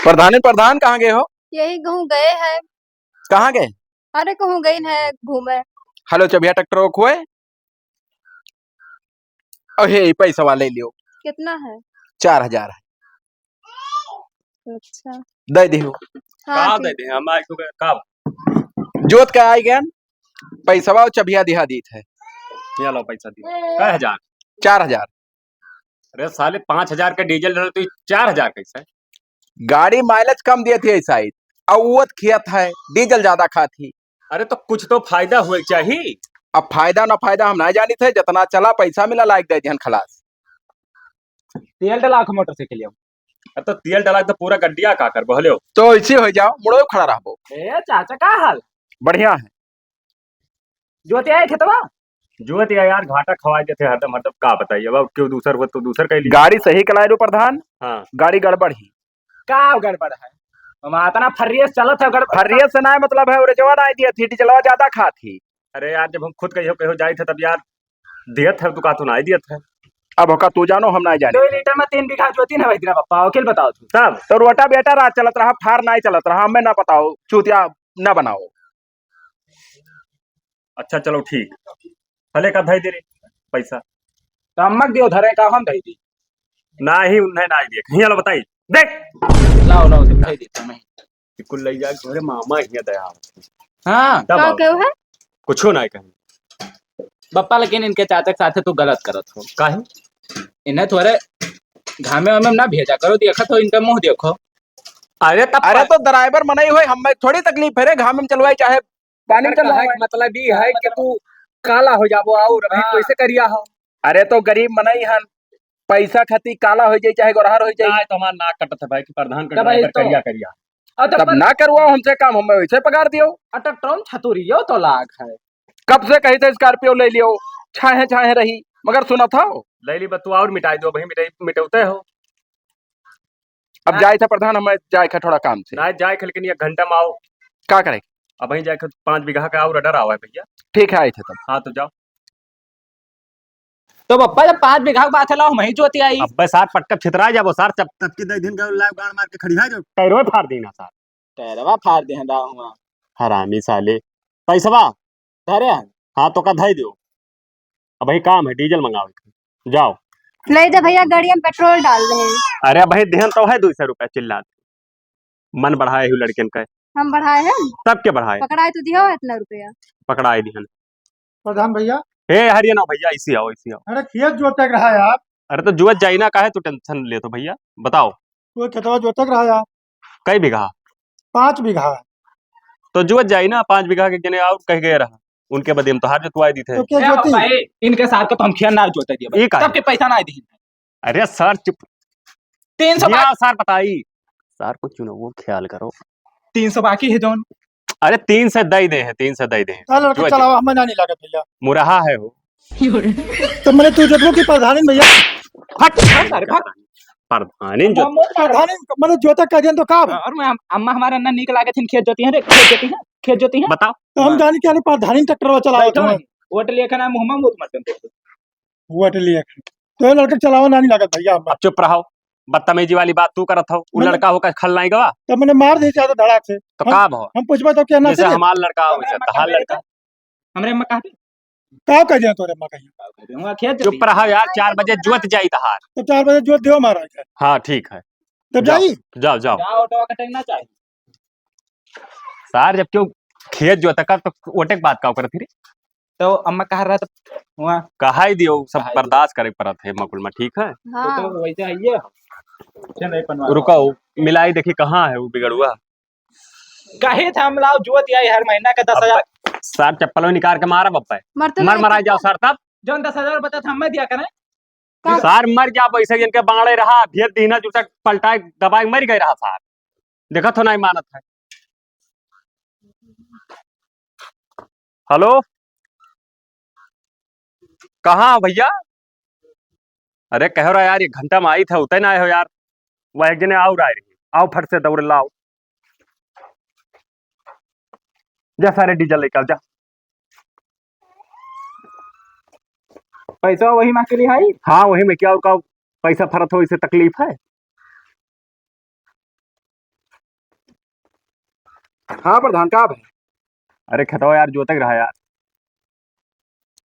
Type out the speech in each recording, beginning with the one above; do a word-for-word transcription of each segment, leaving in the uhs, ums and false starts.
प्रधान, प्रधान कहाँ गए हो? यही कहूँ गए हैं। कहाँ गए? अरे कहूँ गई है घूमे। हेलो, चबिया ट्रैक्टर को खोए। अहे, ई पैसवा ले लियो। कितना है? चार हजार है। अच्छा। दे दियो। हाँ, का ठीक। दे दे? हम आए तो का? जोत के आए गए, पैसवा और चबिया दिहा दीत है। ये लो पैसा दी। कै हजार? चार हजार। अरे साले, पाँच हजार के डीजल डालो तो ये चार हजार कैसे? गाड़ी mileage कम देत है शायद, और वो खेत है, डीजल ज्यादा खात ही। अरे तो कुछ तो फायदा होए के चाही। अब फायदा ना फायदा हम ना जानित है, जितना चला पैसा मिला लायक दे दिहन खलास। तेल डला के मोटरसाइकिल हो। अब तो तेल डला के तो पूरा गड्डिया का करबो, हलो। तो ऐसे हो जाओ, मुड़ो खड़ा रहबो। ए चाचा, का हाल? बढ़िया है। जोते आए खेतवा? जोते आए यार, घाटा खवाए देते हरदम, हरदम का बताइए, अब क्यों दूसर हो तो दूसर कह ली। गाड़ी सही कलाए लो प्रधान। हाँ। गाड़ी गड़बड़ ही। का गड़बड़ है? हम इतना फर्रियस चलत है, गड़बड़ फर्रियस से ना मतलब है, और जवा ना दिया थी, डीजलवा ज्यादा खात ही। अरे यार, जब हम खुद कहियो, कहियो जाइत है तब यार दियत है, तू का तू ना दियत है। अब होका तू जानो, हम ना जाने। दो लीटर में तीन बीघा जोती ना भाई तेरा पप्पा, वकील बताओ तू। तब तो रोटावेटर आज चलत रहा, फार ना चलत रहा, हमें ना बताओ, चूतिया ना बनाओ। अच्छा चलो ठीक, भले का धई दे रे पैसा। तो अम्मा के दियो धरे का हम धई दी। नाही, उन्हें नाही दिए, कहीं वाला बताई। देख। लाओ, लाओ, दिखाई देता मैं। कुल लई जाके तोहरे मामा हियां दया। हाँ। तब का आओ। कहो है? कुछो नाही कहीं। बप्पा, लेकिन इनके चाचा के साथे तू गलत करत हो। काहे? इन्हें थोड़े घामे वामे में ना भेजा करो, देखत हो इनका मुंह देखो। अरे तब अरे पा- तो ड्राइवर मनई होए, हमें थोड़ी तकलीफ है रे, घाम में चलवाई चाहे पानी में चलवाई। मतलब ई है कि तू काला हो जाबो और अभी हाँ। कैसे करिया हो? अरे तो गरीब मनई हन, पैसा खाती काला हो जाई चाहे गोरहर हो जाई। ना, तो हमार नाक कटत है भाई कि प्रधान के तब ड्राइवर तो करिया करिया। और तब तब पर- ना करवाओ हमसे काम, हमें वैसे पगार दियो। अटक टोम छतुरियो तो लाग है। कब से कही थे स्कॉर्पियो ले लियो, छाहे छाहे रही, मगर सुना था। ले ली बतुआ और मिटाई दो, वही मिटाई, मिटौते हो। अब हाँ। जाए था प्रधान, हमें जाए था थोड़ा काम से। ना जाए थे, लेकिन एक घंटा में आओ। का करे? अब वहीं जाए थे, पाँच बीघा का और order आवा है भैया। ठीक है, आए थे तब। हाँ, तो जाओ। तो बप्पा, जब पाँच बीघा के बात है, लाओ, हम ही जोती आई। अब्बे सार, पटक छितरा जाबो सार, चप तब की दे दिन के लाइव गाड़ मार के खड़ी है जो टैरवे फाड़ दीना सार। टैरवा फाड़ दे हैं दाव हुआ। हरामी साले। पैसवा? धरे हैं। हाँ, तो का धई दियो। अब वही काम है, डीजल मंगावे के। जाओ। ले जा भैया, गाड़िया में पेट्रोल डाल दे। अरे, अब वही देहन तो है दो सौ रुपया चिल्लात। मन बढ़ाए हु लड़कन का। हम बढ़ाए हैं? तब के बढ़ाए? पकड़ाए तो दियो इतना रुपया। पकड़ाए दिहन। प्रधान भैया। ए, हरिया ना भैया, इसी आओ, इसी आओ। अरे, खेत जोते के रहा यार। अरे, तो जुवत जाई ना, काहे तू tension लेत हो भैया? बताओ। वो खेतवा जोते के रहा यार। कई बीघा? पाँच बीघा। तो जुवत जाई ना, पाँच बीघा के केने और कह गए रहा, उनके बदे हम तोहार जोतवाई दी थे। तो क्या ए, जोती? भाई, इनके साथ को तो हम खेत ना जोते दिए भाई। ये काहे? तब के पैसा ना दी। अरे सर, चुप। तीन सौ या बाकी। सर बताई। सर को चुनो, वो ख्याल करो। तीन सौ बाकी है जौन। अरे तीन सौ दई दे है, तीन सौ दई दे है। चल, लड़का जो चलावा, जो। हमें ना नहीं लागत भैया। मुरहा है वो। तो मैंने तू जोतबो की प्रधानी भैया। हट, हट, अरे भाग। प्रधानी जो। हम प्रधानी, मैंने जोता कह दिया तो का? और मैं, अम-, अम्मा हमारा ना नीक लागत हिन, खेत जोती है रे, खेत जोती है, खेत जोती है। बताओ। तो हम हाँ। जानी क्या नहीं, प्रधानी ट्रैक्टर चलावत बैठो हूँ। ना, वोट लेके ना मुँह में मुँह मत दे। वोट लेके। तो लड़का चलावा ना नहीं लागत भैया हमारा। अब चुप रहो, बदतमीजी वाली बात तू करत हो। उ मैंने लड़का होकर खल नहीं गवा। तो मैंने मार दी ज्यादा धड़ाक से। तो हम, का भवा? हम पूछबा तो क्या ना जैसे से? हमार लड़का हो, वैसे तहार लड़का। हमरे अम्मा कहा थी? का कह दिया तोरे अम्मा कहीं? का कह दिया? वहाँ खेत चुप रहा यार, चार बजे जोत जाई तहार। तो चार बजे जोत दियो महाराज। हाँ, ठीक है। तब जाओ, जाई? जाओ, जाओ। जाओ, ऑटो का टाइम ना चाहिए। सार, जब क्यों खेत जोता कर, तो ओटे के बात का करत ही रे? तो अम्मा कहा रहा, तो वहाँ कहा ही दियो, सब कहा ही दियो। बर्दाश्त करे पड़त है मकुल में, ठीक है? हाँ। तो, तो वैसे है ये। चल, ए पनवा। रुको, मिलाई देखी कहाँ है वो बिगड़ुआ। कहे था हम लाओ जोत आई हर महीना का दस हजार। अब सार चप्पलों निकाल के मारा बप्पा। मरते मर नहीं मरा जाओ कितना? सार तब। जौन दस हजार बता था, हमें दिया करें। का? सार मर जा, पैसे इनके बांड़े रहा, भेज दीना, जूता पलटाए, दबाए, मर गए रहा सार। देखत हो, नहीं मानत है। हेलो, कहाँ हो भैया? अरे, कह रहा यार, एक घंटा में आई था, उतने ना आए हो यार। वह एक जने और आए रही, आओ फट से दौड़ लाओ। जा सारे डीजल लेके आओ, जा। पैसा वही में के लिए है? हाँ, वही में क्या, और का पैसा फरत हो, इसे तकलीफ है? हाँ प्रधान, का भाई? अरे खेतवा यार, जोते के रहा यार।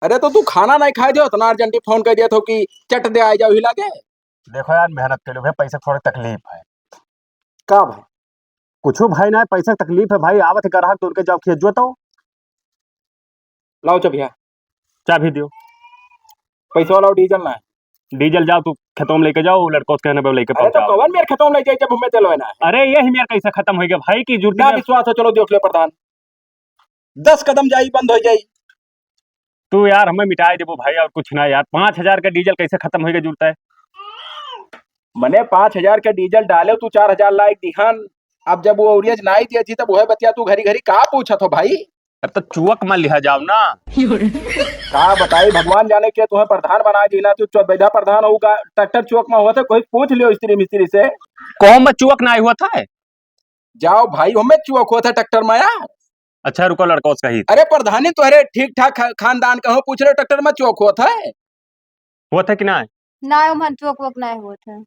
अरे तो तू खाना नहीं खाए दियो, इतना अर्जेंटी फोन कर दिया था कि चट दे आ जाओ हिला के। देखो यार, मेहनत कर लो भाई, पैसा थोड़ा तकलीफ है। का भाई? कुछ भाई ना, पैसा तकलीफ है भाई, आवत है ग्राहक तो उनके जाओ खेत जोतो। लाओ चबिया। चाबी दियो। पैसा लाओ, डीजल ना है। डीजल जाओ, तू खेतों में लेके जाओ, लड़कों से कहने पे लेके अरे तो पहुंचाओ। कौन मेरे खेतों में ले जाए जब हमें चलो है ना? अरे यही मेरे कैसे खत्म हो गया भाई की जुर्ती ना में। विश्वास हो, चलो देख ले प्रधान, दस कदम जाई बंद हो जाई। तू यार हमें मिटाई देबो भाई, और कुछ ना यार, पाँच हजार का डीजल कैसे खत्म हो गया जुर्ता है? मने पाँच हजार का डीजल डाले, तू चार हजार लाइक दिहान, अब जब वो औरियज नाई दिया थी, तब वह बतिया तू घरी घरी का पूछत हो भाई? अरे तो चुअक में लिहा जाओ ना। का बताई, भगवान जाने के तुम्हें प्रधान बना दी ना, तू चौबैधा प्रधान होगा, ट्रैक्टर चुअक में होता, कोई पूछ लियो स्त्री मिस्त्री से। कौन में चुअक ना हुआ था? जाओ भाई, हमें चुअक होता ट्रैक्टर में यार। अच्छा रुको, लड़का उसका ही। अरे प्रधानी तो अरे ठीक ठाक खा-, खानदान का हो, पूछ रहे ट्रैक्टर में चुअक होता है। हुआ था कि ना? ना, ओमन चोक वोक नाय होत है।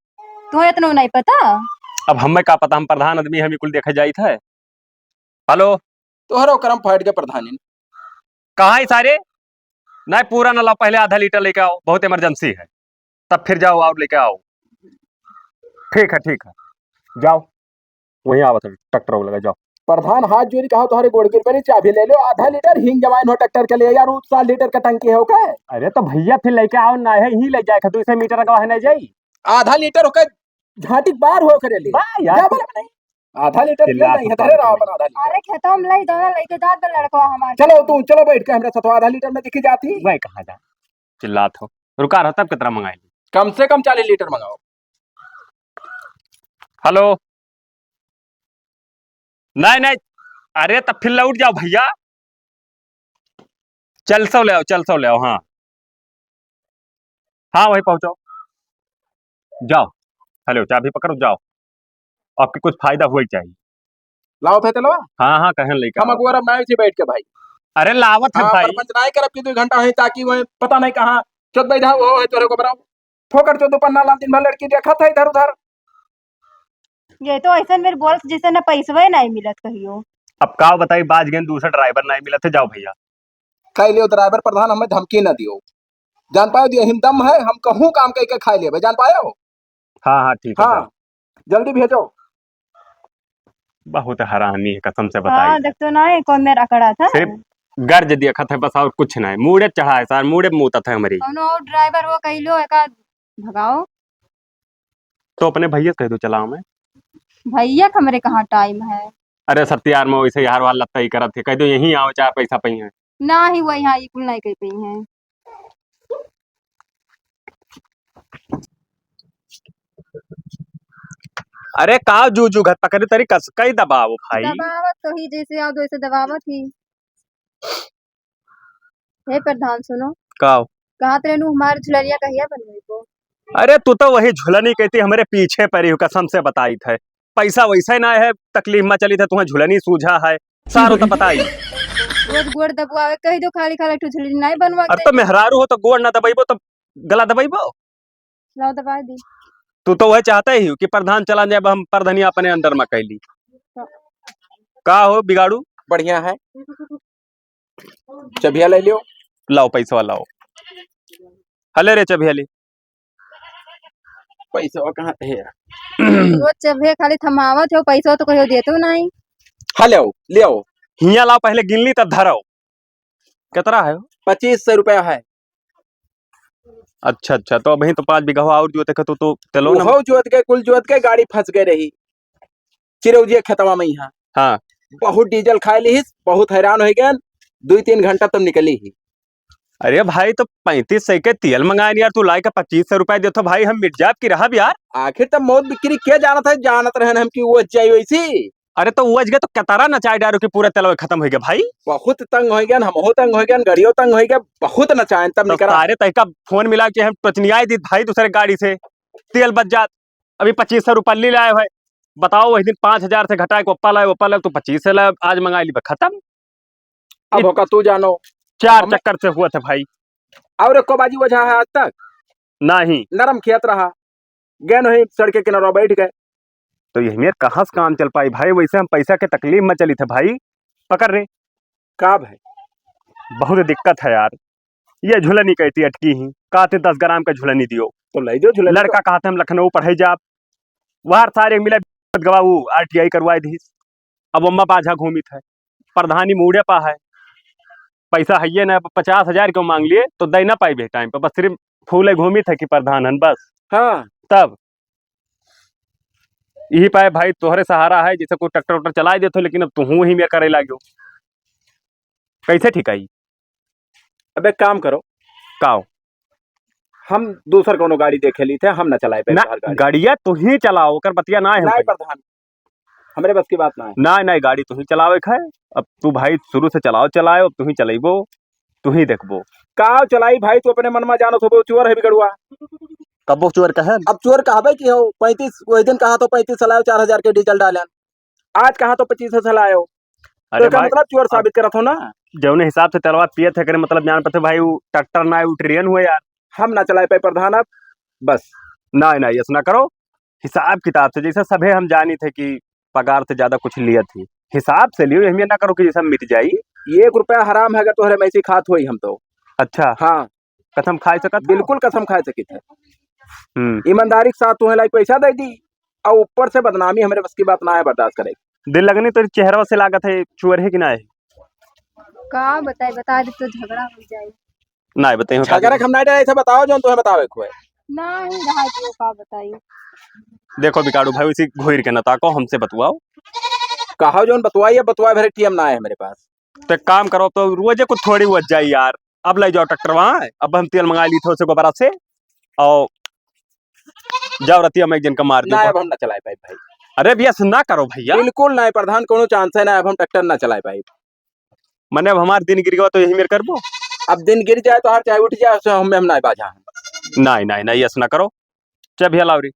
तुहे इतनो नाय पता? अब हमें का पता, हम प्रधान आदमी, हम कुल देखे जाइत है। हेलो। तोहरो करम फाट के प्रधानी। कहाँ है सारे? नहीं, पूरा ना लाओ, पहले आधा लीटर लेके आओ, बहुत इमरजेंसी है, तब फिर जाओ और लेके आओ। ठीक है, ठीक है, जाओ। वहीं आवत है, ट्रैक्टर वाला, जाओ। प्रधान, हाथ जोड़ी कहा, तोहरे गोड़ गिर पड़ी, चाबी ले लो, आधा लीटर हींग जमाइन हो ट्रैक्टर के लिए यार, उ सात लीटर का टंकी है ओके। अरे तो भैया फिर लेके आओ ना, है यहीं ले जाए, खातिर इसे मीटर लगवा है, नहीं जाई। आधा लीटर ओके, झांटी बार हो करे ले। वाह यार। क्या बोला नहीं? आधा लीटर चिल्ला नहीं है, तो धरे रहो अपन आधा लीटर। अरे खेतों में ले जाओ ना, लेके जात बा लड़कवा हमार। चलो तू, चलो बैठ के हमरा साथ, आधा लीटर में दिखी जाती। वह कहाँ जा? चिल्लात हो। रुका रहो, तब कितना मंगाई? कम से कम चालीस लीटर मंगाओ। हेलो। नहीं, नहीं। अरे, तब फिर लौट जाओ भैया। चल सौ ले आओ, चल सौ ले आओ, हाँ। हाँ, वही पहुँचाओ। जाओ। हेलो, चाबी पकड़ो, जाओ। आपके कुछ फायदा हुआ ही चाहिए। लाओ थे तेलवा। हाँ, हाँ, कहन लेके हम आओ। अगुवर अब नाई थी बैठ के भाई। अरे, लावत है हाँ, भाई। परपंच नाई करब की दो घंटा हुई ताकि वही पता नहीं कहाँ चोद बैठा हुआ है तोरे को बनाओ। फोकट चोदो पन्ना लाल दिन भर लड़की देखत है इधर उधर। ये तो ऐसन मेरे बोलत जैसे ना पैसवे नाई मिलत कहियो। अब का बताई, बाज गए, दूसरा ड्राइवर नाई मिलत है, जाओ भैया। कह लियो ड्राइवर प्रधान, हमें धमकी ना दियो, जान पायो, दियो हिम दम है, हम कहूँ काम कह के खाए लेबे, जान पायो। हाँ, हाँ, ठीक है, हाँ, जाओ। जल्दी भेजो। बहुत हरामी है, कसम से बताई। हाँ, देख तो ना है, कौन मेरा अकड़ा था। सिर्फ गर्ज देखत है बस, और कुछ नहीं। मूड़े चढ़ा है सार, मूड़े मूतत है हमारी। कौनो और ड्राइवर हो कह लो, एका भगाओ। तो अपने भैया से कह दो चलाओ मैं। भैया का हमरे कहाँ टाइम है? अरे सत्यार में वैसे ही हर वार लत्ता ही करत है, कह दो यहीं आओ, चार पैसा पई है। ना ही वो यहाँ ई कुल नहीं कह पई है। अरे का जू जू घत पकड़े तरी कस कई दबाओ भाई। दबावत तो ही जैसे आओ वैसे दबावत ही। हे प्रधान सुनो। का हो? कहाँ तेरे नू हमार झुलनिया कहिया बनवेबो? अरे तू तो वही झुलनी कहती हमरे पीछे पड़ी हो, कसम से बताई थे। पैसा वैसे ना है, तकलीफ में चली थे, तुम्हें झुलनी सूझा है। सारो तो पता ही। रोज गोड़ दबुआवे, कह दो खाली खाली ठो झुलनी नहीं बनवा अब के। तो मेहरारू हो तो गोड़ ना दबाइबो तो गला दबाइबो? लाओ दबाई दी। तू तो वह चाहता ही हो कि प्रधान चला जाए, अब हम प्रधानी अपने अंदर में कैली। का हो बिगाड़ू? बढ़िया है। चबिया ले लियो। लाओ पैसा लाओ। हले रे चबिया ले। पैसा कहाँ है? रोज चबिया खाली थमावत हो, पैसा तो कहियो देतो नहीं। हले आओ, ले आओ। हिया लाओ, पहले गिनली तब धराओ। कितना है? पच्चीस सौ रुपया है। अच्छा, अच्छा, तो अबहीं तो पाँच बीघा और जोते के तो, तो तेलो ना। उहो जोत के, कुल जोत के गाड़ी फंस गए रही चिरौजिया खेतवा में यहाँ। हाँ। बहुत डीजल खाए लिहिस, बहुत हैरान हो गए, दो तीन घंटा तब निकली ही। अरे भाई, तो पैंतीस सौ के तेल मंगाए यार, तू लाए के पच्चीस सौ रुपए देतो भाई, हम मिट जाब की रहब यार। आखिर तब मौत बिक्री के जानत है, जानत रहन हम कि वो जाई वैसी। अरे तो वो जगह तो कतारा नचाए डारो कि पूरा तेलवे खत्म हो गया भाई। बहुत तंग हो गया, हम बहुत तंग हो गया, गाड़ियों तंग हो गया, बहुत नचाए तब तो निकला। सारे तहका फोन मिला के हम टोचनियाए दी भाई दूसरे गाड़ी से, तेल बच जात। अभी पच्चीस सौ रुपया ले लाए है, बताओ वही दिन पाँच हजार से घटाए के ओप्पा लाए, ओप्पा लाए तो पच्चीस से लाए, आज मंगा ली बस खत्म। अब इत-, होका तू जानो। चार हमें चक्कर से हुआ था भाई। और एको बाजी वजह है आज तक? नहीं। नरम खेत रहा, गए नहीं सड़क के किनारा बैठ गए। तो यही मेर कहाँ से काम चल पाई भाई? वैसे हम पैसा के तकलीफ में चलित है भाई। पकड़ रे। का भाई? बहुत दिक्कत है यार, ये झुलनी कहती अटकी ही, कहते दस ग्राम का झुलनी दियो। तो लै दियो झुलनी लड़का तो। कहते हम लखनऊ पढ़े जाब, वहाँ सारे मिला गवा वो आरटीआई करवाए दीस। अब अम्मा बाझा घूमित है, प्रधानी मूड़े पा है, पैसा है ये ना, पचास हजार क्यों मांग लिए तो दे ना पाई टाइम पे, बस सिर्फ फूले घूमित है कि प्रधान हन बस। हाँ। तब यही पाए भाई तोहरे सहारा है, जैसे कोई ट्रैक्टर उक्टर चलाए देत हो, लेकिन अब तुहू ही मेर करे लाग्यो, कैसे ठीक आई? अब एक काम करो। काओ? हम दूसर कोनो गाड़ी देखे ली थे, हम ना चलाए पाए ना, तोहार गाड़ी। गाड़िया तुही चलाओ, ओकर बतिया ना है नहीं भाई। प्रधान, हमरे बस की बात ना है। ना, नहीं, गाड़ी तुही चलावे के है। अब तू भाई शुरू से चलाओ, चलाओ, अब तुही चलेबो, तुही देखबो। काओ चलाई भाई, तू अपने मन में जानो थोबो, चोर है बिगड़ुआ। कब्बो चोर कहन? अब चोर कहबे की हो, पैंतीस, वही दिन कहा तो पैंतीस चलायो, चार हजार के डीजल डालन। आज कहा तो पच्चीस से चलायो। अरे तो का भाई, मतलब चोर अब साबित करत हो ना? जौने हिसाब से तेलवा पियत है, करे मतलब जान पते भाई, वो ट्रैक्टर ना, वो ट्रेन हुए यार। हम ना चलाए पाए प्रधान अब, बस। ना, ना, ऐसा ना करो। हिसाब किताब से, जैसे सभे हम जानी थे कि पगार से ज्यादा कुछ लिया थी, हिसाब से लियो, यही मेर ना करो कि जैसे मिट जाई। एक रुपया हराम है अगर तोहरे में से खात होई हम तो। अच्छा। हाँ। कसम खाए सकत हो? बिल्कुल कसम खाए सकित है। हम्म। ईमानदारी के साथ तुम्हें लाइक पैसा दे दी और ऊपर से बदनामी हमरे बस की बात ना है बर्दाश्त करे। दिल लगनी तो चेहरा से लागत है चोर है कि ना है? का बताई, बता दे तो झगड़ा हो जाए। ना बताई, झगड़ा के हम ना डरे, ऐसा बताओ जो तुम्हें बतावे को है। ना ही रहा जो का बताई। देखो बिकाड़ू भाई, उसी घोर के ना ताको, हमसे बतवाओ। कहा जो बतवाई, अब बतवाए भरे टीएम ना है हमारे पास। तो एक काम करो, तो रोजे को थोड़ी हुआ जाए यार, अब ले जाओ ट्रैक्टर वहाँ, अब हम तेल मंगा ली थे उसे गोबरा से, और जाओ रतिया में एक दिन का मार दो। ना, अब हम ना चलाए पाए भाई। अरे भैया, सुन ना करो भैया। बिल्कुल ना, प्रधान, कोनो चांस है ना, अब हम ट्रैक्टर ना चलाए पाए। मने अब हमार दिन गिर गवा तो यही मेर करबो। अब दिन गिर जाए तो हर चाहे उठ जाए, उसे हम, हम ना बाझा। नहीं, नहीं, नहीं, ऐसा ना करो। चाबी हलाओ रे।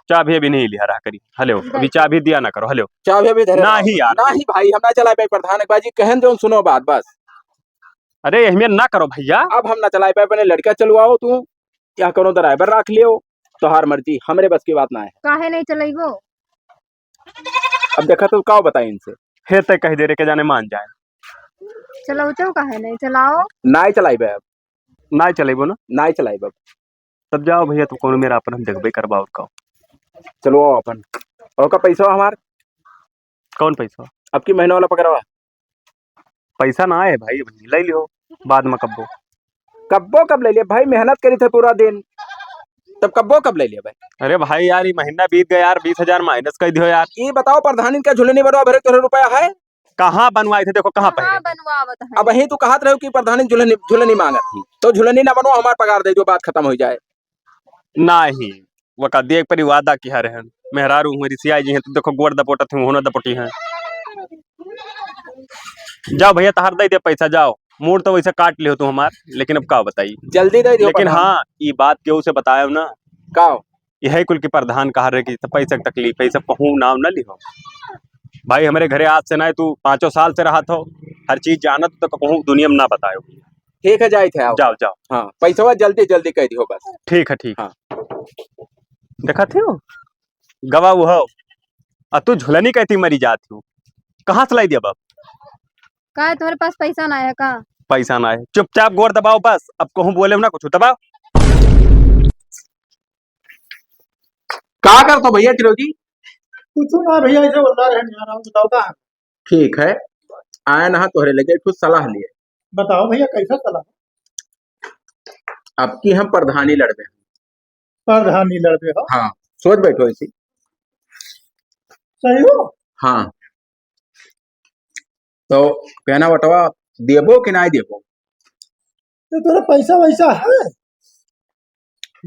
चाबी अभी नहीं लिया रहा करी। हेलो, अभी चाबी दिया ना करो। हेलो। चाबी अभी धरे ना रहो। ही यार। ना ही भाई, हम ना चलाए पाए प्रधान, एक बाजी कहन जो सुनो बात बस। अरे, यही मेर ना करो भैया। अब हम ना चलाए पाए, अपने लड़का चलवाओ तू, या कोनो ड्राइवर रख लियो, तोहार मर्जी, हमरे बस की बात ना है। काहे नहीं चलाइबो? अब देखा तो का बताई इनसे। हे तय कह दे रे, के जाने मान जाए। चलाओ तो काहे नहीं चलाओ? नाई चलाइबे अब। नाई चलाइबो ना? नाई चलाइबे अब। तब जाओ भैया, तू कोनो मेरा अपन हम देखबे करबा और का। चलो आओ अपन। और का पैसा हमार? कौन पैसा? अब की महीना वाला पकड़वा। पैसा ना आए भाई, अभी ले लियो, बाद में कब्बो। कब्बो कब ले लिया भाई? मेहनत करी थे पूरा दिन, तब कब्बो कब ले लिया भाई? अरे भाई यार, ये महीना बीत गया यार, बीस हजार माइनस कर दियो यार। ये बताओ, प्रधानी का झुलनी बनवा भरे तोरे रुपया है? कहाँ बनवाए थे? देखो कहाँ कहाँ पहले। बनवावत है? अब वही तू कहत रहो कि प्रधानी झुलनी, झुलनी मांगत थी, तो झुलनी ना बनवा, हमार पगार दे दो, बात खत्म हो जाए। नाही, वका देख परी वादा किहा रहन। मेहरारू हुए रिसियाई जी हैं, तो देखो गोड़ दपोटत हैं, होना दपोटी हैं। जाओ भैया, तहार दे दे पैसा, जाओ। मूड तो वैसे काट लियो तू हमार, लेकिन अब का बताई? जल्दी दे दियो लेकिन प्रधान। हाँ, ई बात केहू से बतायो ना। का? यही कुल की प्रधान कहा रहे कि पैसे की तकलीफ है, ई सब कहूँ नाम ना लिहो। भाई, हमरे घरे आज से ना, तू पाँचों साल से रहत हो, हर चीज जानत, तो कहूँ दुनिया में ना बतायो। ठीक है, जाइत है, आओ। जाओ, जाओ। हाँ, पैसवा जल्दी, जल्दी कह दियो बस। ठीक है, ठीक। हाँ। देखा थियो, गवा वो हो, आ तू झुलनी कहती मरी जात हो, कहाँ से लाई दिया बाप? का है, तुम्हारे पास पैसा ना है का? पैसा ना है, चुपचाप गोड़ दबाओ बस, अब कहूँ बोले ना कुछ, दबाओ। का करतो भैया चिरौजी? कुछ ना भैया, ऐसे बोलता रहे यार, हम बताओ का? ठीक है, आए ना तोहरे लगे कुछ सलाह लिए। बताओ भैया, कैसा सलाह? अब की हम प्रधानी लड़बे। प्रधानी लड़बे हो? हाँ, सोच बैठो ऐसी। सही हो? हाँ। तो कहना बटवा देबो कि ना देबो? तो तोरा पैसा वैसा है?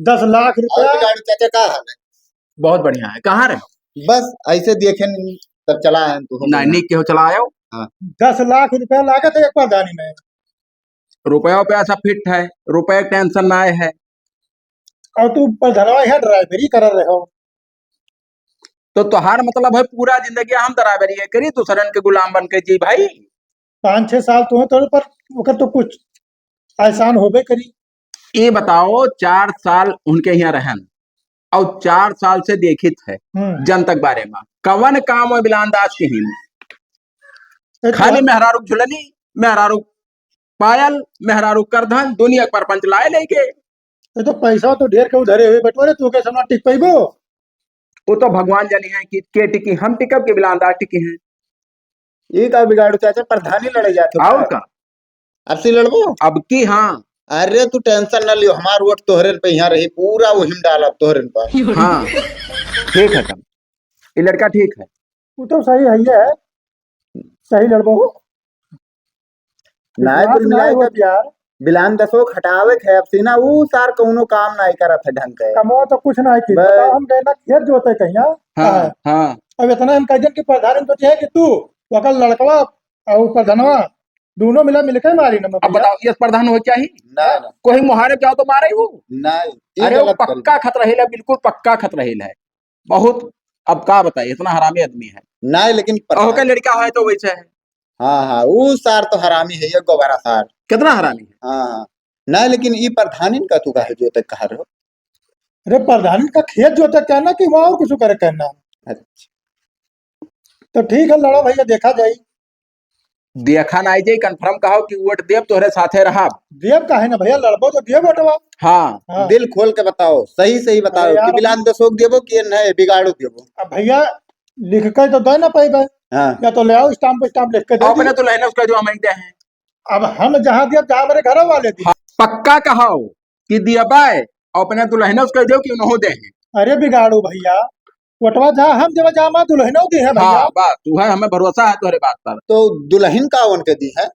दस लाख रुपया। और बिगाड़ू चाचा, का हाल है? बहुत बढ़िया है। कहाँ रहे? बस ऐसे देखे नहीं, तब चला है तू। नहीं, नहीं, क्यों चला आयो? हाँ। दस लाख रुपया लागत है एक प्रधानी में। रुपया पे ऐसा फिट है, रुपया के टेंशन ना है। और तू प्रधानवा यहाँ ड्राइवरी कर रहे हो। तो तोहार मतलब है पूरा जिंदगी हम ड्राइवरी करी, दूसरन के गुलाम बन के जी भाई? पाँच छह साल तो है तोरे पर, ओकर तो कुछ एहसान होबे करी। ये बताओ, चार साल उनके यहाँ रहन, और चार साल से देखित है हम्म। जनता के बारे में। कवन काम है बिलान दास के ही? ये तो खाली है। मेहरारू झुलनी, मेहरारू पायल, मेहरारू करधन, दुनिया के परपंच लाए लेके। ये तो पैसा तो ढेर के उधरे हुए बटोरे, तू कैसे ना टिक पाइबो? वो तो भगवान जानी है कि के टिकी, हम टिकब के बिलान दास टिकी हैं। ई का बिगाड़ू चाचा, प्रधानी लड़े जात हो और का? का? अब से लड़बो? अब की हाँ। अरे तू tension न लियो, हमार वोट तोहरे पे यहाँ रही, पूरा वही में डालब तोहरे पर। हाँ, ठीक है तब। ये लड़का ठीक है। वो तो सही है, ये है। सही लड़बो। नाय, इतना कुल सुनाई मिलाई होत के यार। बिलान दसो हटावे के है, अब सीना ऊ सार कौनो काम नाय करत है ढंग के। कमवा तो कुछ नाय की। बस। बताओ, हम गए ना खेत जोते कहिया। हाँ, हाँ। हाँ। अब इतना हम कह देन कि प्रधान तो चाहे कि तू, वकल लड़कवा और प्रधानवा, दोनों मिला मिलके मारी ना अब भैया। बताओ, ये प्रधान हो क्या ही? ना, ना। कोई मुहारे जाओ तो मारे ही वो। ना, ये अरे वो गलत कर पक्का दिया। खत रहेला, बिल्कुल पक्का खत रहेला है। बहुत, अब का बताई, इतना हरामी आदमी है। ना, लेकिन अहो का प्रधान लड़का है तो वैसे है। हाँ, हाँ, ऊ सार तो हरामी है, ये गोबरा सार। कितना हरामी है? हाँ, हाँ। ना, लेकिन ई प्रधानिन का तू काहे जोते कहा रहो? अरे, प्रधानिन का खेत जोते कहना कि वहाँ और कुछ करे कहना? अच्छा। तो ठीक है, लड़ो भैया, देखा जाई। देखा ना आई जाई, confirm कहो कि वोट देब, तोहरे साथे रहब। देब काहे ना भैया, लड़बो तो देब वोटवा। हाँ। हाँ। दिल खोल के बताओ, सही सही बताओ अरे यार, कि बिलान दसोक देबो कि नहीं बिगाड़ू देबो। अब भैया, लिख के तो दे ना पाइबे। हाँ। या तो ले आओ, stamp पे stamp लिख के दे अपने दियो। तो लेने उसका जो हम दे हैं। अब हम जहाँ दिया, जहाँ हमारे घर वाले दिए। हाँ, पक्का कहो कि दिया बाय, और अपने दुल्हन उसका दो कि उन्हों दे हैं। अरे बिगाड़ू भैया, वोटवा जहाँ हम देवा, जहाँ हमार दुल्हनो दी है भैया। हाँ, बस, तू है, हमें भरोसा है तोहरे बात पर। तो दुल्हन का उनके दी है?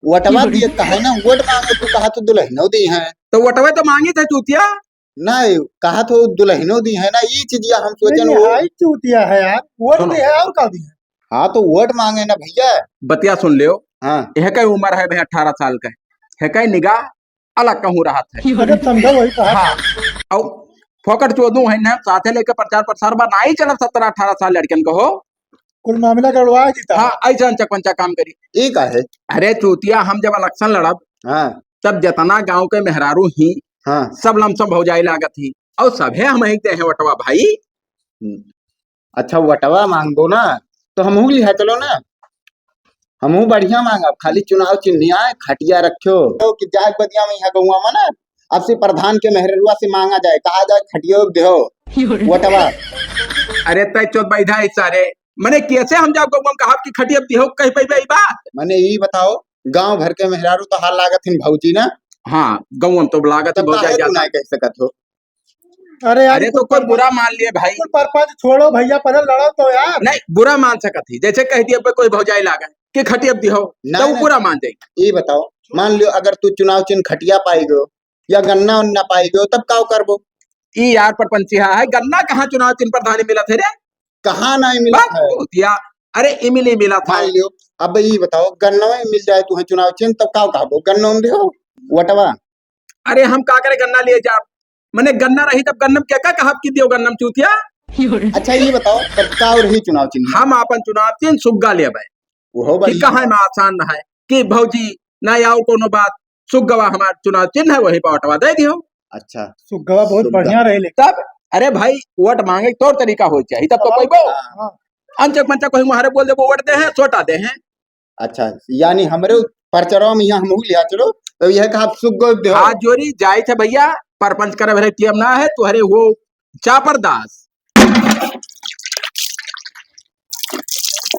वोटवा दिए कहे ना, वोट मांगे तू कहा तो दुल्हनो दी है। तो वोटवा तो मांगी थे चूतिया। नहीं, कहा तो दुल्हनो दी है ना, ई चीजिया हम सोचे नहीं, ना, वो हाई चूतिया है यार, वोट सुनो। दी है और का दी है? हाँ, तो वोट मांगे ना भैया। बतिया सुन लियो। हाँ। यह का उम्र है भैया, अठारह साल का है, है का निगाह अलग कहूँ रहत है। अरे समझा वही कहा। हाँ, और फोकट चोदू है ना, साथे लेके प्रचार प्रसार बा, नहीं चलब सत्रह अठारह साल लड़कन को हो। कुल मामला गड़बड़ा जीता। हाँ, ऐसा अंचक पंचक काम करी। ई का है? अरे चूतिया, हम जब election लड़ब, हाँ। तब जितना गांव के मेहरारू ही, हाँ। सब लमसम भौजाई लागत ही, और सभे हम ही दे हैं वटवा भाई। हम्म। अच्छा, वटवा मांगबो ना, तो हमहू लिहा चलो ना, हमहू बढ़िया मांगब, खाली चुनाव चिन्ह आए, खटिया रखो। तो कि जाए बदिया में यहाँ गौवा में ना, अब से प्रधान के मेहररुआ से मांगा जाए, कहा जाए, "खटियो देहो, वटवा।" अरे तय चोद बैठा है सारे, मने कैसे हम जाओ गौवा में कहा कि खटिया देहो, कह पाइबे ई बात? मने ई बताओ, गांव भर के मेहरारू तो हाल लागत हिन भौजी ना। हाँ, गौवा में तो लागत तब भौजाई काहे तू जाता। ना कह सकत हो? अरे यार, अरे, तो कोई बुरा मान लिए भाई। कुल परपंच छोड़ो भैया, पहले लड़ो तो यार। नहीं, बुरा मान सकत ही। जैसे कह दिए कोई भौजाई लागे कि खटियब दिहो, ना, तो ना। बुरा मान जाई। ये बताओ, मान लियो अगर तू चुनाव चिन्ह खटिया पाई गयो या गन्ना उन्ना पाई गयो, तब का करबो? ई यार परपंची हा है, गन्ना कहाँ चुनाव चिन्ह प्रधानी मिलत है रे? कहाँ नहीं मिलत बस है? बहुत या, अरे इमिली मिलत मान है। लियो, अब ये बताओ, गन्ना में मिल जाए तुम्हें चुनाव चिन्ह, तब का कहबो? गन्ना में दिहो, वटवा। अरे हम का करे गन्ना लिए जाब? मने गन्ना रही तब गन्ना में क्या का कहब कि दियो गन्ना में चूतिया? अच्छा ये बताओ, तब का और ही चुनाव चिन्ह? हम आपन चुनाव चिन्ह सुग्गा लेबै। ओहो कि बढ़िया कहाँ बा। में आसान है कि भौजी ना आओ कोनो बात, सुग्गवा हमार चुनाव चिन्ह है, वही पर वटवा दे दियो। अच्छा। सुग्गवा बहुत सुग्गा। बढ़िया रहे लेकिन। तब, अरे भाई, वोट मांगे के तौर तरीका हो चाहिए, तब तो अब कोई बो। हाँ। अंचक मंचक कोई मुहारे बोल दे, वो वोट दे हैं, सोटा दे हैं। अच्छा, यानी हमरे परचरवा में यहाँ हमहू लिया चलो, तो यह कहा सुग्गो देहो। हाथ जोड़ी, जाइत है भैया, परपंच करे भरे टीम ना है, तुहरे वो चापर दास।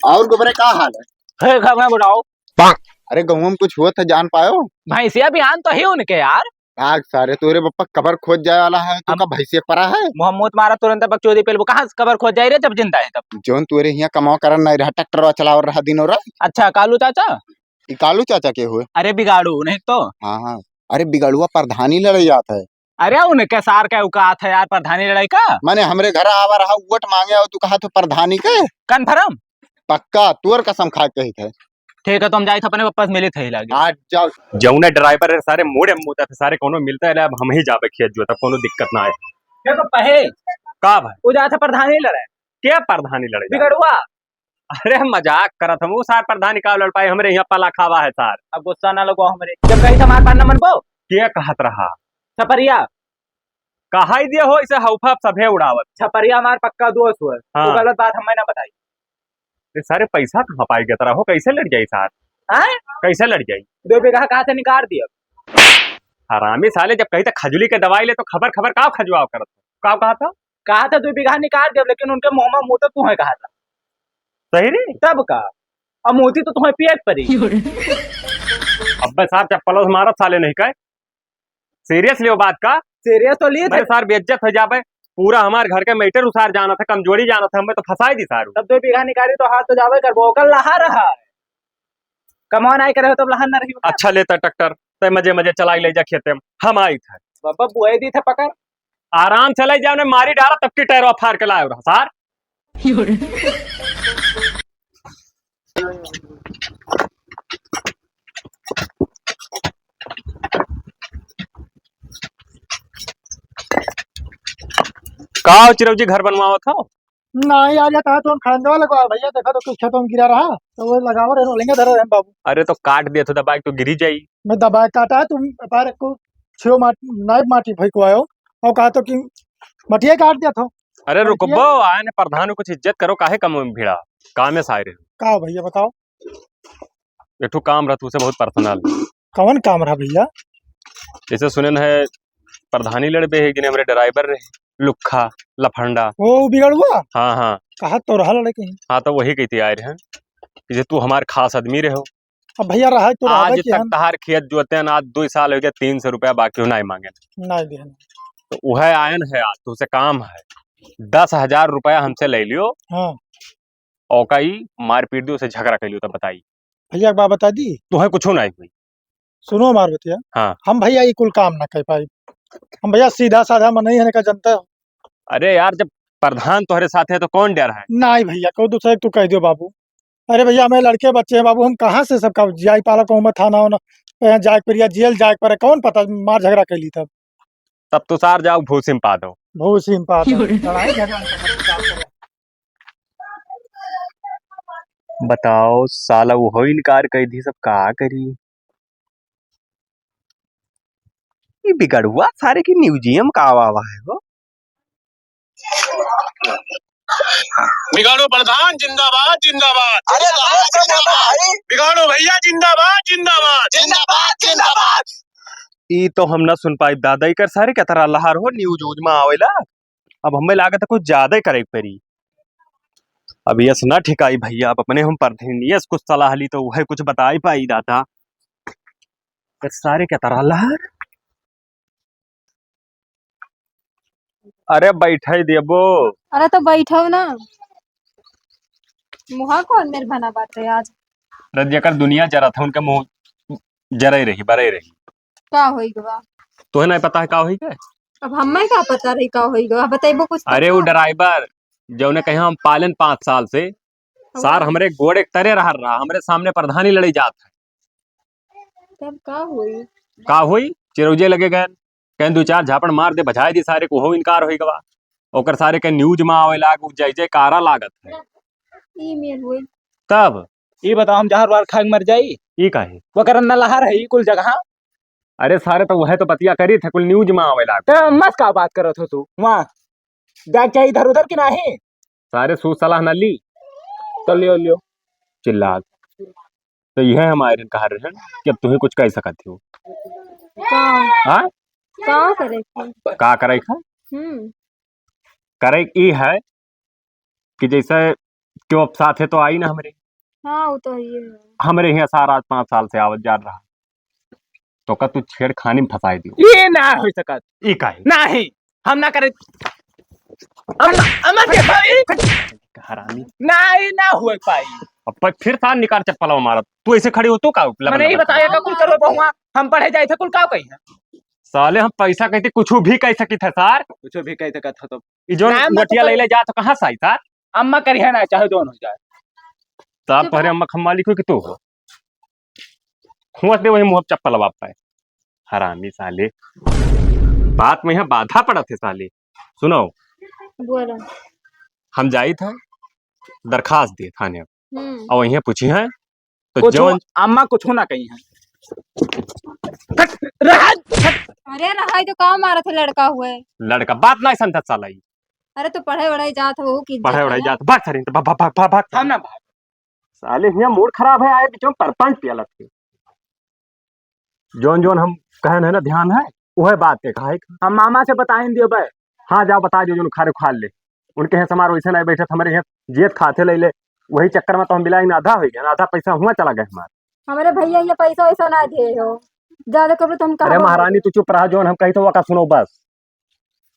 और गोबरे का हाल है? हे, घर में बुलाओ। अरे, गौवा में कुछ हुआ था, जान पायो? भैंसिया बिहान तो ही उनके यार। भाग सारे, तोरे बप्पा कबर खोद जाए वाला है, तू हम का भैंसिया परा है? मोहम्मद मारा तुरंत बकचोदी पेलबो, कहाँ से कबर खोद जाए रे, जब जिंदा है तब? जौन तोरे हियाँ कमाओ करन नहीं रहा, ट्रैक्टरवा चलाओ रहा दिनों रात। अच्छा, कालू चाचा? ई कालू चाचा के हुए? अरे बिगाड़ू, नहीं तो। हाँ, हाँ। अरे बिगड़ुआ प्रधानी लड़े जात है। अरे उनके सार के औकात है यार, प्रधानी लड़ाई का? माने हमरे घर आवा रहा, वोट मांगे आओ, तू कहा तो प्रधानी के? Confirm? पक्का, तोर कसम खा के कही थे। ठीक है, तो हम जाइत है अपने वापस मिलित है लागे। आज जाओ। जौने driver है सारे मोड़े मुदा थे, सारे कोनो मिलता है, अब हम ही जाबे खेत जोत, अब कोनो दिक्कत ना है। देखो पहे। का भाई? वो जात है प्रधानी लड़े। क्या प्रधानी लड़े जात है? बिगड़ुआ। अरे मजाक करत हम, वो सार प्रधानी का लड़ पाए, हमरे यहाँ पला खावा है सार। अब गुस्सा ना लगो हमरे। जब कही तो हमार बात ना मनबो। क्या कहत रहा? सपरिया। कहा ही दिया हो, इसे हौफा सभे उड़ावत। छपरिया हमार पक्का दोस्त हुआ। हाँ। वो गलत बात हमें ना बताई। ये सारे पैसा कहाँ पाई गया तेरा हो, कैसे लड़ जाई सार? हैं? कैसे लड़ जाई? दो बीघा कहा से निकाल दिया। हरामी साले, जब कही तो खजुली के दवाई ले तो खबर खबर का खजुआव करत हो? का कहा था? कहा था दो बीघा निकाल दिया, लेकिन उनके मुँह में मुँह तो तू है कहा था। सही रे? तब का? अब मोती तो तुम्हें पिए के पड़ी। अब्बे सार चप्पलों से मारत साले नहीं कहे। Serious लियो बात का? Serious तो लिए अरे थे। सार बेइज्जत हो जाबे। पूरा हमार घर के matter उसार जानत है, कमजोरी जानत है, हमें तो फंसाई दी सारू। तब दो बीघा निकाली तो हाथ तो जाबे करबो, ओकर लहा रहा। कमाओ नाई करे हो तब लहा न रही हो। अच्छा लेता tractor, ते मजे मजे चलाई ले जा खेते में, हम आई थे। बाबा बुआई दी थे पकड़। आराम से ले जाओ, ने मारी डाला तब की टायरवा फाड़ के लाए रहा सार। का हो चिरौजी, घर बनवावत हो? नहीं, आज ये कहा तो खड़ंजवा लगवा भैया, देखा तो कुछ खेतों में गिरा रहा, तो वो लगावा रहे, लेंगे धरे रहे बाबू। अरे तो काट दिया तो दबाई तो गिरी जाई। मैं दबाई काटा है, तुम बार को छियो माट-, नाइफ माटी फेंकवायो, और कहा तो कि मटिया काट दिया था। अरे और रुकबो, किया? आए ने प्रधान, कुछ इज्जत करो, काहे कम में भिड़ा, काम में सारे। का भैया बताओ? एक ठो काम रहा तुझसे बहुत personal। कौन काम रहा भैया? जैसे सुने न है, प्रधानी लड़बे है, एक दिन हमरे driver रहे, लुक्खा, लफंडा। ओ, बिगड़ुआ? हाँ, हाँ। कहा तो रहा लड़े कहीं। हाँ, तो वही कहती आए रहे हैं कि जे तू हमार खास आदमी रहे हो। अब भैया रहा तो रहा आज तक तहार खेत जोते हैं, आज दो साल हो गया, तीन सौ रुपया बाकी हो, नाई मांगे। नाई देना। तो वह आयन है, आज तुझसे काम है, दस हजार रुपया हमसे ले लियो। हाँ। औका ई मारपीट दी, उसे झगड़ा कर लियो, तब बताई। भैया, एक बात बता दी। तुहे कुछो नाई हुई। सुनो हमार बतिया। हाँ। हम भैया ई कुल काम ना कर पाई। हम भैया सीधा साधा मनई है, का जनता हो। अरे यार, जब प्रधान तोहरे साथ है तो कौन डर है? नाई भैया, कोई दूसरे को तू कह दियो बाबू। अरे भैया, हमें लड़के बच्चे हैं बाबू, हम कहाँ से सबका जाई पाला कहूँ मैं थाना वाना, कहीं जाए के परिया, जेल जाए के पड़े, कौन पता मार झगड़ा कर ली तब। तब तो सार जाओ भूसी में पा दो। भूसी में पा दो। लड़ाई झगड़ा में तो मत जाओ। बताओ साला, वो इनकार कर दी, सब का करी? ई बिगड़ुआ सारे की न्यूजियम का आवा आवा है हो? बिगाड़ो प्रधान जिंदाबाद, जिंदाबाद। अरे जिंदाबाद, जिंदाबाद। बिगाड़ो भैया जिंदाबाद, जिंदाबाद। जिंदाबाद, जिंदाबाद। ई तो हम ना सुन पाई दादा, इकर सारे के तरह लहर हो न्यूज उज में आवेला। अब हमें लागत है कुछ ज्यादा ही करे के पड़ी। अब यस ना ठिकाई भैया, अब अपने हम परधीन यस कुछ सलाह ली तो वह कुछ बता ही पाई दादा। इकर सारे के तरह लहर। अरे बैठे देबो। अरे तो बैठो ना। मुहा कौन मेर बना बाटे आज? अरे जेकर दुनिया जरा था उनके मुंह जरे रही, बरे रही। का होई गवा? तोहे नहीं पता है का होई गवा? अब हमें का पता रही का होई गवा? बतैबो कुछ तो अरे वो का? ड्राइवर जौने कहे हम पालन पाँच साल से, सार हमार। हमरे गोड़े के तरे रह रहा, हमरे सामने प्रधानी लड़े जात है। तब का होई? का होई? चिरौजे लगे गए, कहीं दो चार झापड़ मार दे, बजाए दी सारे को, हो इनकार होई गवा। ओकर सारे के न्यूज में आवे लाग, जय जयकारा लागत है। ई मेर होई। तब? ई बताओ, हम जहर वार खा के मर जाई? ई काहे? वो करन ना लहर है, ई कुल जगह। अरे सारे तो वह तो बतिया करी थे, कुल न्यूज में आवे लाग। तो मत का बात करत हो तू? वहाँ जाके चाहिए इधर उधर की नाही? सारे सूझ सलाह ना ली, तो लियो, लियो, चिल्ला। तो यह हम आयरन कहा रहे हैं कि अब तुम्हें कुछ कह सकत हो। का? हाँ? का करे के? का करे का? हम्म। करे ई है कि जैसे क्यों अब साथे तो आई ना हमरे। हाँ, वो तो है ही है। हमरे यहाँ सारा आज पाँच साल से आवत जा रहा। तो का तू छेड़खानी में फंसाई दियो? ये ना हो सकत। ई काहे? नहीं, हम ना करे। हम ना, हम ना के भाई। हरामी। नहीं, ना हुए पाई। अब प-, फिर सार निकाल चप्पलवा मारत। तू ऐसे खड़ी हो, तू का लबन मने ही लबन बताया करत? का कुल करो बहुआ, हम पढ़े जाए थे, कुल का कही है? साले हम पैसा कहते कुछ भी कह सकी थे सार। कुछ भी कह सकत हो तो। ई जोन नाम मत नोटिया ले करो। ले जा तो कहाँ से आई सार? अम्मा करी है ना, चाहे जोन हो जाए। सार चुप तोहरे रह। अम्मा के हम मालिक हो कि तू हो? हुआ दे वही मुँह चप्पल बाप पाए। हरामी साले। बात में यहाँ बाधा पड़त है साले। सुनो। बोलो। हम जाई था, दरखास्त दे थाने। हम्म। और वहीं पूछी है, तो कुछ जवन अम्मा कुछ ना कही है। हट, रह, हट। अरे रहाई तो का मारत है लड़का हुए? लड़का बात नाहीं समझत साला ई। अरे तो पढ़े वढ़े जात हो कि पढ़े वढ़े जात, भाग सारे, भाग, भाग, भाग, भाग, भाग। हम ना भाग। साले हियाँ मूड खराब है, आए बीच में परपंच पियलत के। जौन जौन हम कहन है ना ध्यान है, उहे बात के कहा है। हम मामा से बताइन दियो बे। हाँ, जाओ बता दियो, जौन उखाड़े उखाड़ ले। उनके यहाँ समार वैसे नहीं बैठे, हमारे यहाँ जेत खाते ले ले। वही चक्कर में तो हम बिलाई में आधा हो गया, आधा पैसा हुआ चला गया हमारा। हमारे भैया ये पैसा वैसा ना दिए हो, ज्यादा कबो तो हम अरे कहाँ महारानी, तू चुप रहा, जौन हम कही तो वो का सुनो बस।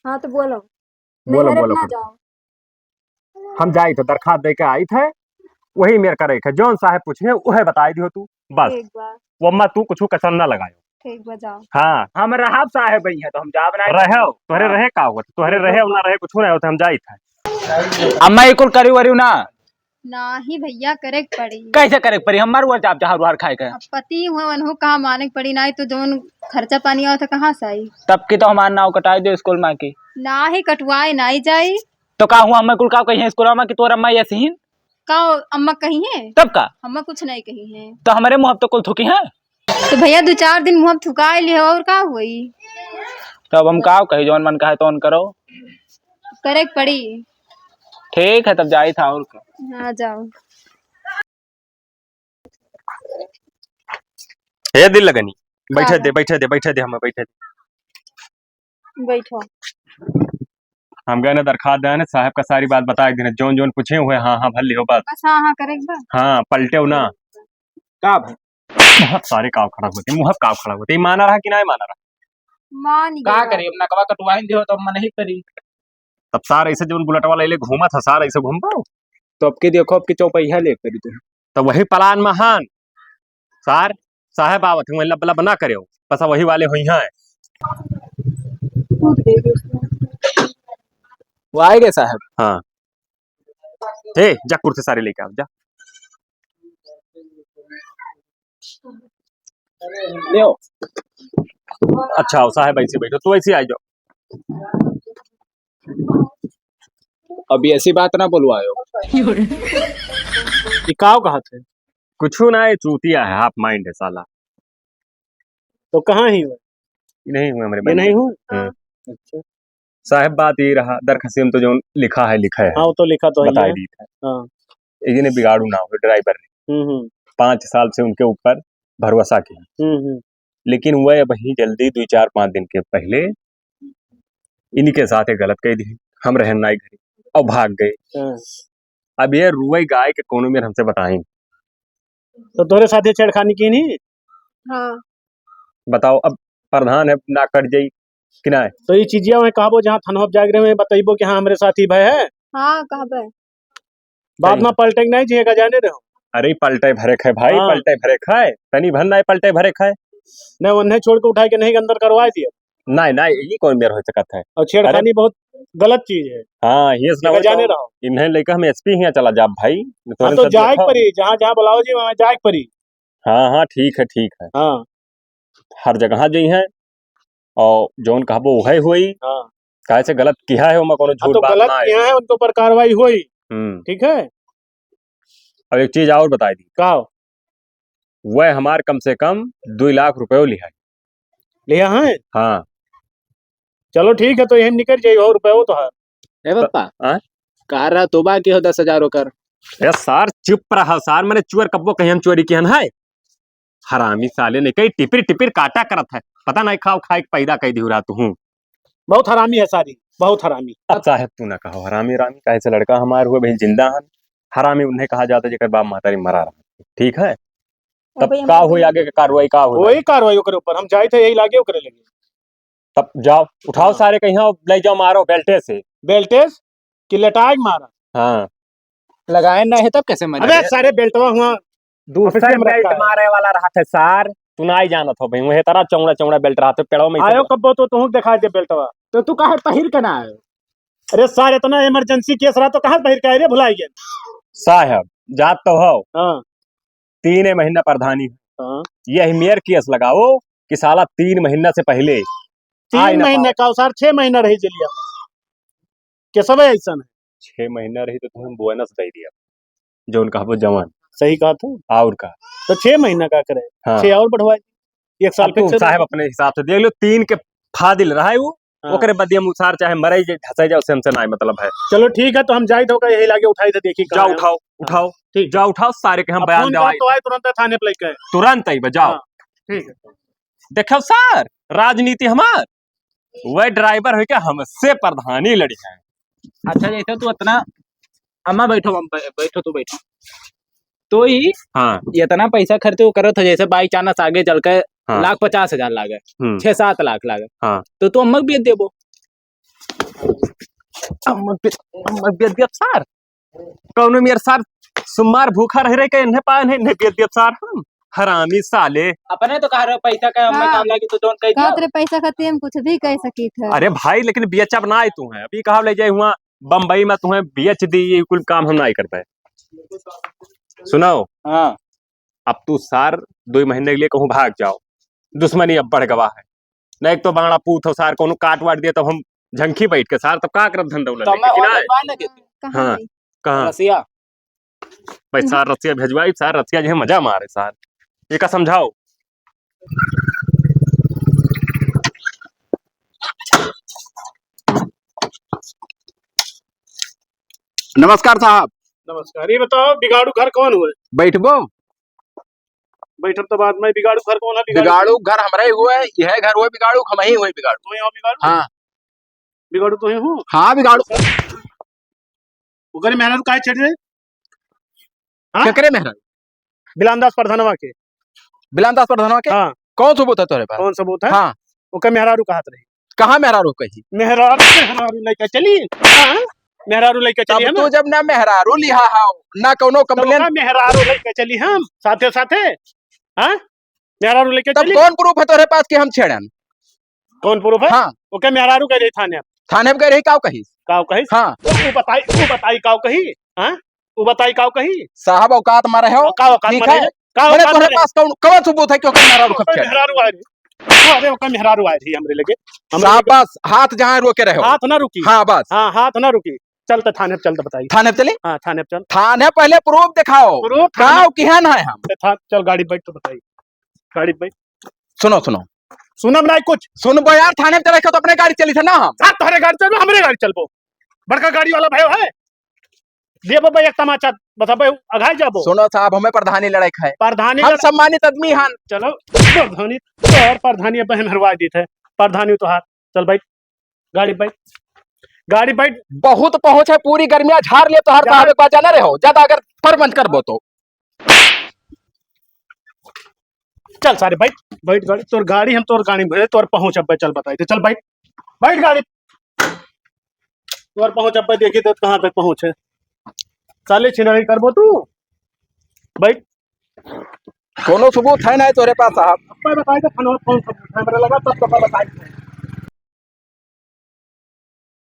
हाँ तो बोलो। बोलो, नहीं, अरे बोलो, ना बोलो। जाओ। हम जाइत है, दरखास्त दे के आइत है, वही मेर करे के, जौन साहेब पूछे, उहे बताई दियो तू, बस। ठीक बा। वो अम्मा तू कुछ कसर ना लगायो। ठीक बा, जाओ। हाँ। हम रहब साहेब, भैया तो हम जाब ना। रहे, तोहरे हाँ। रहे का होत? तोहरे रहे, ना रहे, कुछ ना होत, हम जाइत है। अम्मा, ई कुल करियो वरियो ना? नाही भैया, करे के पड़ी। कैसे करे के पड़ी? हमार हुआ जाब जहाँ रुहार खाए के। अब पति हुआ, उन्हों कहा माने के पड़ी, नाही तो जौन खर्चा पानी आवत है, कहाँ से आई? तब की तो हमार नाव कटाई दे स्कूल में की। नाही कटवाए नाही जाई। तो का हुआ, हमें कुल का कही है स्कूल में कि तोर अम्मा ऐसी ही? का अम्मा कही है? तब का? अम्मा कुछ नहीं कही है। तो हमारे मुँह तो कुल थूकी है। तो भैया दो चार दिन मुँह थुकाए लियो और का होई? तो अब हम का कही, जौन मन कहे तौन करो। करे के पड़ी। ठीक है, तब जाइत है और का। हाँ, जाओ। हे दिल लगनी, बैठे हाँ। दे, बैठे दे, बैठे दे, हमें बैठे दे। बैठो। हम गए ना दरखास्त देने, साहब का सारी बात बताए देने, जौन जौन पूछे हुए, हाँ, हाँ, भर लियो बस। बस हाँ, हाँ, करे के बा। हाँ, पलटे हो ना। का भाई? मुहब सारे काव खड़ा होते, मुहब काव खड़ा होते, माना रहा कि ना माना रहा? मान का गया। करी, अब नकवा कटवाइन दियो, तो मन ही करी। तब सार ऐसे जौन बुलेट वाला ले घूमत है, सार ऐसे घूमबो। तो अब की देखो, अब की चौपहिया ले करी तू। तो वही प्लान महान। सार, साहेब आवत हैं, लब लब ना करेओ, बस वही वाले हुई हैं। वो आए गए साहब। हाँ। हे, जा कुर्सी सारी लेके आओ, जा। ले आओ। अच्छा, आओ साहेब, ऐसे बैठो, तू ऐसे आ जाओ। अभी ऐसी बात ना बोलवायो। ये काव कहा थे? कुछ ना, ये चूतिया है, हाफ माइंड है साला। तो कहाँ ही हुआ? ये नहीं हुआ हमारे ये माइंड नहीं में। हुआ? हम्म। अच्छा। साहेब, बात ये रहा, दरखास्त में तो जो लिखा है, लिखा है। हाँ, वो तो लिखा तो है बताई ही है। दी था। हाँ। ये ने बिगाड़ू ना हो, ड्राइवर ने। हम्म, हम्म। पाँच साल से उनके ऊपर भरोसा किया। हम्म, हम्म। लेकिन वह अबहीं जल्दी दुई चार पाँच दिन के पहिले इनके साथ एक गलत कह दी, हम रहन नाई घरे और भाग गए। हाँ। अब ये रुई गाय के कोनो मेर हमसे बताई। तो तोहरे साथे छेड़खानी की नहीं? हाँ। बताओ, अब प्रधान है, ना कट जाई कि ना? तो ये चीजिया वहीं कहबो, जहाँ थनवा जाग रहे हैं, बतइबो कि हाँ, हमरे साथ ही भय है। हाँ, कहबे। बात सही ना है। पलटे के नहीं, जिहे का जाने रहो। अरे, पलटे भरे खाए भाई, हाँ। पलटे भरे खाए, तनी भर ना पलटे भरे खाए। नहीं, उन्हें छोड़ के उठाए के नहीं, अंदर करवा दिया। नहीं, नहीं, ये कौन मेर हो सकत है? और छेड़खानी अरे। बहुत गलत चीज है। हाँ, ये सुना जेका हो जाने तो रहो। इन्हें लेकर हम एसपी यहाँ चला जाब भाई। हाँ, तोरे तो सब जाए देखो। परी, जहाँ, जहाँ बुलाओ जी, वहाँ जाए परी। हाँ, हाँ, ठीक है, ठीक है। हाँ। हर जगह जई हैं और जौन कहबो वही होई। हाँ। काहे से गलत किया है, ओमा कोनो हाँ, झूठ तो बात गलत ना है। किया है, उनके ऊपर कार्रवाई होई। हम्म। ठीक है। अब एक चीज और बताई दी। का? वह हमार कम से कम दुई लाख रुपयो लिहा है। लिहा है? हाँ। चलो ठीक है, तो यही निकल जाई, और रुपयो तो है। ए तो, पप्पा, हाँ? का रहा तो बा के हो दस हजार ओकर? ए सार, चुप रहा सार, मैंने चोर कब्बो कहीं हम चोरी किहन है? हरामी साले ने कई टिपिर टिपिर काटा करत है, पता नहीं खाओ खाए के पैदा कई दिहु रहा तू। बहुत हरामी है सारी, बहुत हरामी। अब साहेब तू ना कहो हरामी रामी, काहे से लड़का हमार हुए बहिन जिंदा हन। हरामी उन्हें कहा जाता जेकर बाप महतारी मरा रहा, ठीक है? तब अबे का हमारे होई, आगे के कार्रवाई का होई? वही कार्रवाई ओकरे ऊपर, हम जाए थे यही लागे ओकरे लगे। तब जाओ, उठाओ हाँ। सारे कहीं ले जाओ, मारो बेल्टे से। बेल्टे से? कि लेटाए के मारा? हाँ। लगाए ना है तब कैसे मरे? अबे सारे बेल्टवा हुआ दूसरे ऑफिस में बेल्ट रखा है। मारे वाला रहत है सार, तू नाई जानत हो भाई, वह तरह चौड़ा चौड़ा बेल्ट रहत है, पेड़ों में से आयो कब्बो तो तुहूँ दिखा दे बेल्टवा। तो तू काहे पहिर के ना आयो? अरे सार, इतना इमरजेंसी केस रहा तो कहाँ पहिर के आए रे, भुलाई गए। साहब, जात तो हो। हाँ। तीन महीना प्रधानी है। हाँ। यही मेर केस लगाओ कि साला तीन महीना से पहले तीन आए ना महीने पाओ। का सार, छह महीना रही जेलिया में। केसवे ऐसन है। छह महीना रही तो तुम्हें बोनस दे दिया, जौन कहबो जवान। सही कहा तू। और का? तो छह महीना का करे? हाँ। छह और बढ़वाए। एक साल अब तू फिक्स साहब रहे। अपने हिसाब से देख लो, तीन के फादिल रहा है वो, हाँ। ओकरे बदे हम उ सार चाहे मरे जाए, धसे जाए, उससे हमसे नाहीं मतलब है। चलो ठीक है, तो हम जाइत है, ओका यही लागे उठाई थे, देखी जा कहाँ है। उठाओ, हाँ, उठाओ, ठीक है। जा उठाओ, सारे के हम अब बयान फोन देवाई। करत तो आए तुरंत थाने पे लेके। तुरंत अइबे, जाओ। हाँ, ठीक है। देखो सार, राजनीति हमार, वह ड्राइवर होइके हमसे प्रधानी लड़ी है। अच्छा, जैसे तू इतना, अम्मा बैठो, हम बै-, बैठो, तू बैठो। तो ही हाँ। इतना पैसा खर्च वो करत हो, जैसे by chance आगे चल के हाँ। लाख पचास हजार लागे, हम्म। छह सात लाख लागे, हाँ। तो तू अम्मा के बेच देबो। अम्मा के बेच, अम्मा के बेच देब सार। कौनो मेरे सार सुमार भूखा रह रहे के इन्हें पाए नहीं, नहीं बेच देब सार हम। हरामी साले। अपने तो कह रहे हो पैसा का हमें हाँ। काम लागी तो जौन कह दिया। कहत रहे पैसा खातिर हम कुछ भी कह सकीत है। अरे भाई, लेकिन बेचब नाहीं तुहें। अभी कहा ले जाए हुआ बम्बई में तुहें बेच दी, ये कुल काम हम नाहीं करबे। सुनो। हाँ। अब तू सार दो महीने के लिए कहूँ भाग जाओ, दुश्मनी अब बढ़ गवा है। नहीं तो बांगड़ा पूत हो सार, कोनो काट वाट दिए तब हम झंखी बैठ के सार, तब का करब धंधा उला तो लेके, मैं कि और नहीं? भेजवा ना के तू। कहाँ हाँ, है? कहाँ? रसिया। भाई सार रसिया भेजवाई, सार रसिया जो है मजा मारे सार। ये का समझाओ? नमस्कार साहब। नमस्कार। ये बताओ, बिगाड़ू घर कौन हुए? बैठबो। बैठब तो बाद में। बिगाड़ू घर कौन है? बिगाड़ू बिगाड़ू घर हमरे हुए, यह घर हुए बिगाड़ू, हम ही हुए बिगाड़ू। तू ही हो बिगाड़ू? हाँ। बिगाड़ू तू ही हो? हाँ, बिगाड़ू। ओकरे मेहरारू काहे छेड़ रहे? हाँ? केकरे मेहरारू? बिलानदास प्रधानवा के। बिलानदास प्रधानवा के? हाँ। कौन सबूत है तोरे पास? कौन सबूत है? हाँ। ओकर मेहरारू कहत रही। कहाँ मेहरारू कही? मेहरारू, मेहरारू लइका चली? हाँ? मेहरारू लइका तब चली हम? तू जब ना मेहरारू लिहा हाव, ना कौनो तब complaint। ओकर मेहरारू लइका चली हम साथे साथे? हाँ? मेहरारू लइका तब चली? कौन proof है तोरे पास कि हम छेड़न? कौन proof है? हाँ। ओके मेहरारू गए रही थाने। थाने पे गए रही, काव कही? काव कही? हाँ। तो उ बताई, उ बताई काव कही? हाँ? उ बताई काव कही? साहब औकात में रहो। का औकात ठीक में है? रहे? का मने औकात तोहरे में रहे? पास कौन, कौन सबूत है कि ओकर मेहरारू ओकर खप छेड़? मेहरारू आए रही। अरे ओकर मेहरारू आए रही हमरे लगे। हमरे साहब लगे। बस हाथ जहाँ रोके रहो। हाथ ना रुकी। हाँ बस। हाँ, हाथ ना रुकी। चल तो थाने पे चल तो बताई। थाने पे चली? हाँ, थाने पे चल। थाने पहले proof दिखाओ। Proof थाने काव किहन है हम? ते था-, चल गाड़ी बैठ तो बताई। गाड़ी बैठ। सुनो, सुनो। सुनब नाहीं कुछ। सुनबो यार, थाने पे चले के तो अपने गाड़ी चली थे ना हम। हाँ, तोहरे गाड़ी चलबो, हमरे गाड़ी चलबो। बड़का गाड़ी वाला भयो है। देबो भाई एक तमाचा, बस अब अघाई जाबो। सुनो साहब, हमें प्रधानी लड़ाई है। प्रधानी हम लड़- सम्मानित आदमी हन। चलो, प्रधानी, तोहर प्रधानी अब हम हरवा दी थे। प्रधानी तोहार। चल बैठ, गाड़ी बैठ, गाड़ी बैठ। बहुत पहुँच है, पूरी गर्मिया झाड़ ले तोहार जा। साहब, एक बार जाना रहे हो, ज्यादा अगर प्रबंध करबो तो। चल सारे बैठ, बैठ गाड़ी, तोर गाड़ी हम तोर गाड़ी में भरे, तोर पहुँच अब्बे चल बताई दे, चल बैठ, बैठ गाड़ी, तोर पहुँच अब्बे देखी तो कहाँ तक पहुँच है। साले छिनरी करबो तू, बैठ। कोनो सबूत है ना तोरे पास साहब? अब्बे बताई दे, फोन, फोन सबूत है मेरे लगा, तब तो बताई दे।